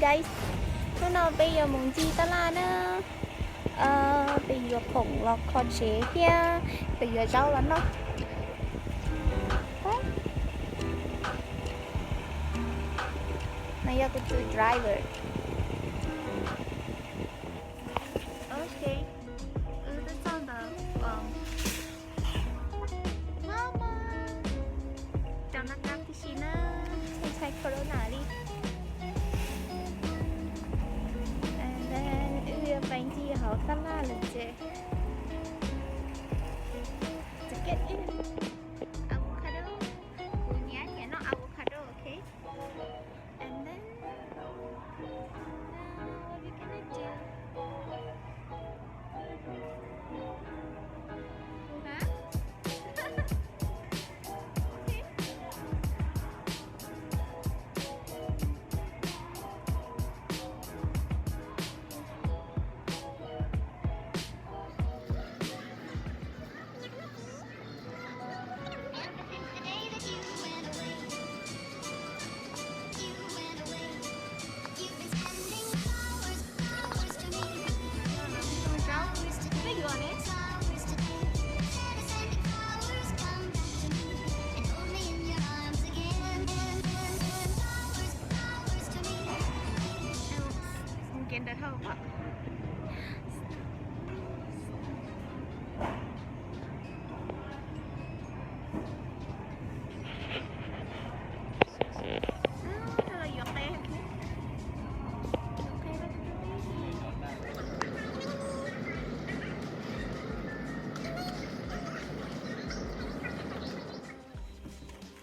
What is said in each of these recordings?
Guys, hnub no peb yuav mus ncig taj laj na. Peb yuav khoom los kho tsev thiab peb yuav zaub los noj. No yog kuv tus driver. Ok, wb twb txog ntawm Walmart. Cov nas tas tib si na, tsis ntshai corona li. And then wb yuav pais ncig hauv taj laj lawm ces to get in avocado. Kuv nyiam nyiam noj avocado, ok. And then, now what we gonna do? Huh? Okay.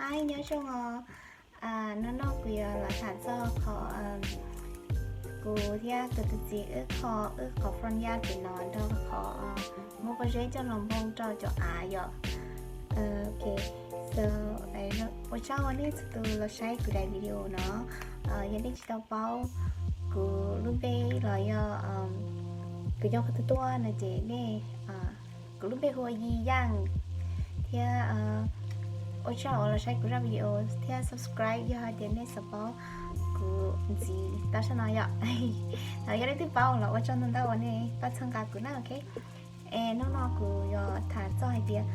Hi, nyob zoo os. Hnub no kuv yuav los tham txog qhov kuv thiab kuv tus txiv wb kho wb qhov front yard no rau qhov muab pob zeb coj los nphoo rau cov av yom. Ok, so ua tsaug nej txhua tus los saib kuv daim video no. Yog nej tsis tau paub kuv lub npe los yog kuv yog qhov twg tuaj no ces nej, kuv lub npe hu ua Yi Yaj thiab ua tsaug uas los saib kuv zaj video thiab subscribe yog hais tias nej xav paub kuv ntxiv tau sab no yom. Yog nej twb paub los ua tsaug ntau ntau uas nej pab txhawb nqa kuv na, ok. Es hnub no kuv yuav tham txog hais tias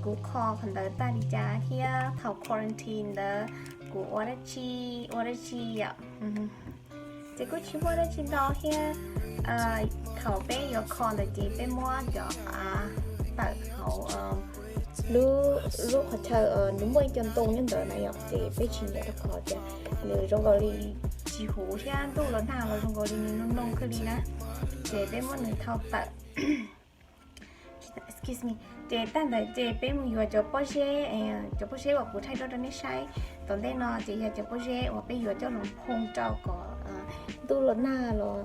kuv kho qhov ntawd tag li cas thiab thaum quarantine ntawd kuv ua dab tsi, ua dab tsi yom. Ces kuj tsis muaj dab tsi ntau thiab. Thaum peb yuav kho ntawd ces peb muab cov av tawm hauv lub, lub qhov chaw nws muaj ib co ntoo nyob ntawd na yom, ces peb tsis nyiam rau qhov tias nws zoo nkaus li tsis huv thiab ntuj los nag los zoo nkaus li nws noo noo kawg li na, ces peb muab nws thau tawm. Excuse me. Ces tag ntawd ces peb mus yuav cov pob zeb, cov pob zeb uas kuv thaij duab rau nej saib tom ntej no ces yog cov pob zeb uas peb yuav coj los nphoo rau kom ntuj los nag los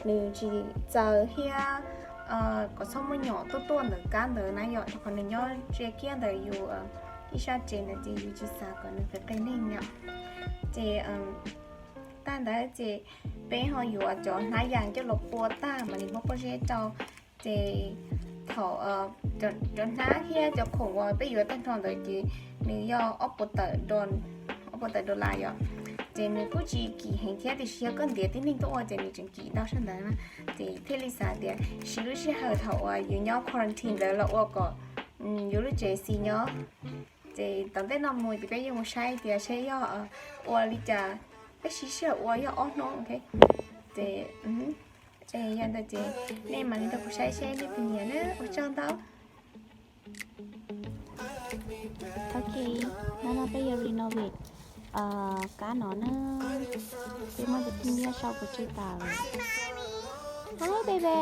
nws tsis txaws thiab kom txhob muaj nyom tuaj tuaj ntawm kab ntawd na yom, rau qhov nws nyob ntsia kiag ntawm yus ib sab tsev ntawd ces yus tsis xav kom nws qev qev neeg yom. Ces tag ntawd ces peb ho yuav cov hnab yas coj los pua tag mam li muab pob zeb rau. Ces thaum cov hnab thiab cov khoom uas peb yuav tag nrho ntawd ces nws yog ob puas tawm, ob puas tawm dollar yom. Ces nws kuj tsis kim heev thiab, tiam sis yog koj ntiav tib neeg tuaj ua ces nws tseem kim ntau sab ntawd na. Ces thiaj li xav tias siv lub sij hawm thaum uas yus nyob quarantine ntawd los ua kom yus lub tsev xis nyob. Ces tom ntej no mus ces peb yuav mus saib tias seb yog ua li cas, peb siv sij hawm ua yog ob hnub, ok. Ces yog ntawd ces nej mam li nrog kuv saib seb nej puas nyiam na, ua tsaug ntau. Ok, hnub no peb yuav renovate kab no na. Peb muab cov phij nyiab sau pov tseg tas lawm. Hi baby.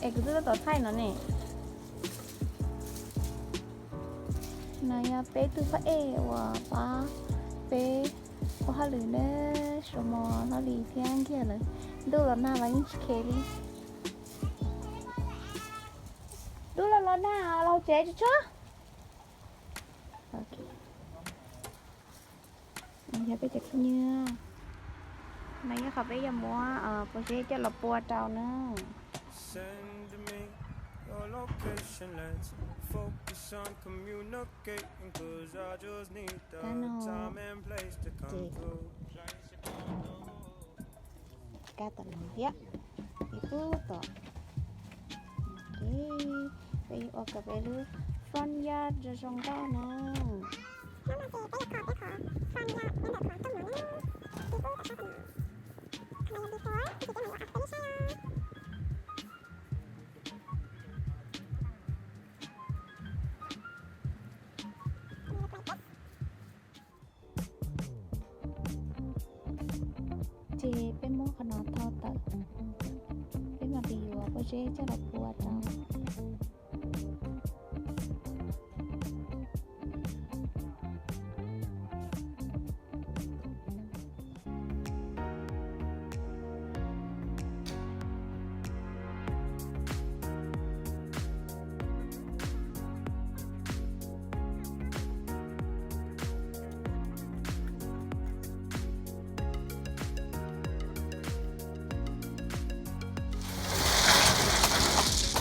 Es kuv twb tab tom thaij no ne. No yog peb tug phab ej uas pab peb ua hauj lwm ne, sua mo hlob li thiab nkiag lawm. Ntuj los nag los yeej tsis khev li. Ntuj los los nag los tsev tsis tshua. Yog peb cov phij nyiab. No yog qhov peb yuav muab pob zeb coj los pua rau na. Tab no ces kab tom no thiab, ib pub tom. Peb yuav ua kom peb lub front yard zoo zoo nkauj no. Ces peb muab qhov no tho tawm, peb mam li yuav pob zeb coj los pua rau.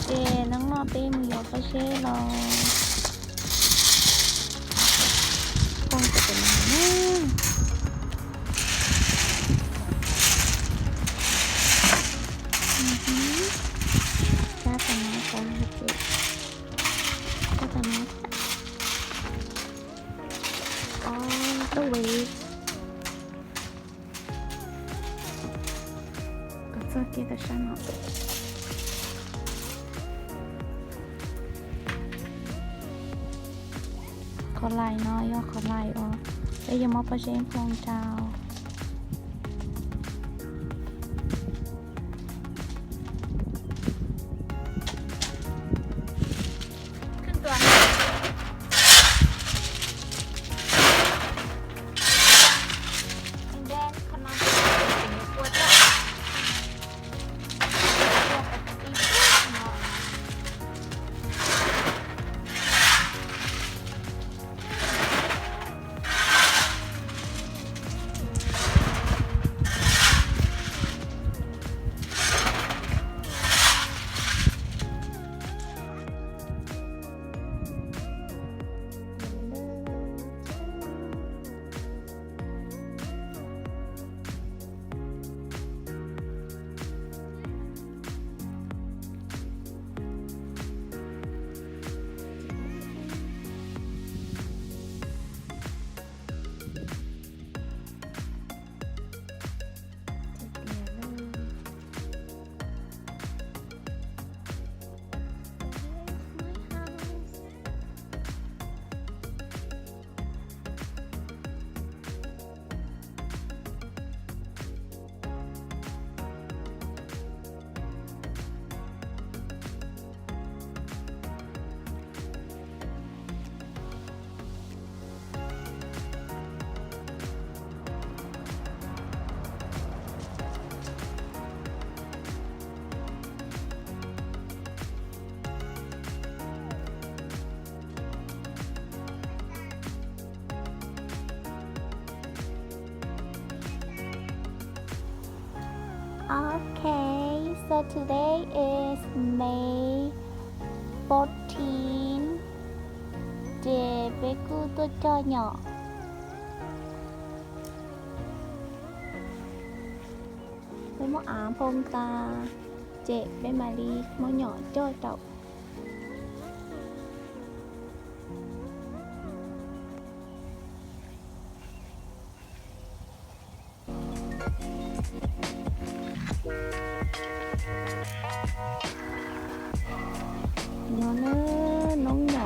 Ces hnub no peb mus yuav pob zeb los phoo rau pem no na. Sab tom no tas ces sab tom no, o, tub vev. Kom txog kiag tom sab no. Qhov lais no yog qhov lais uas peb yuav muab pob zeb phoo rau. Okay, so today is May fourteen. Ces peb kuj tuaj cog nyom. Peb muab av phoo tas, ces peb mam li muab nyom coj rau. No na, noob nyom na.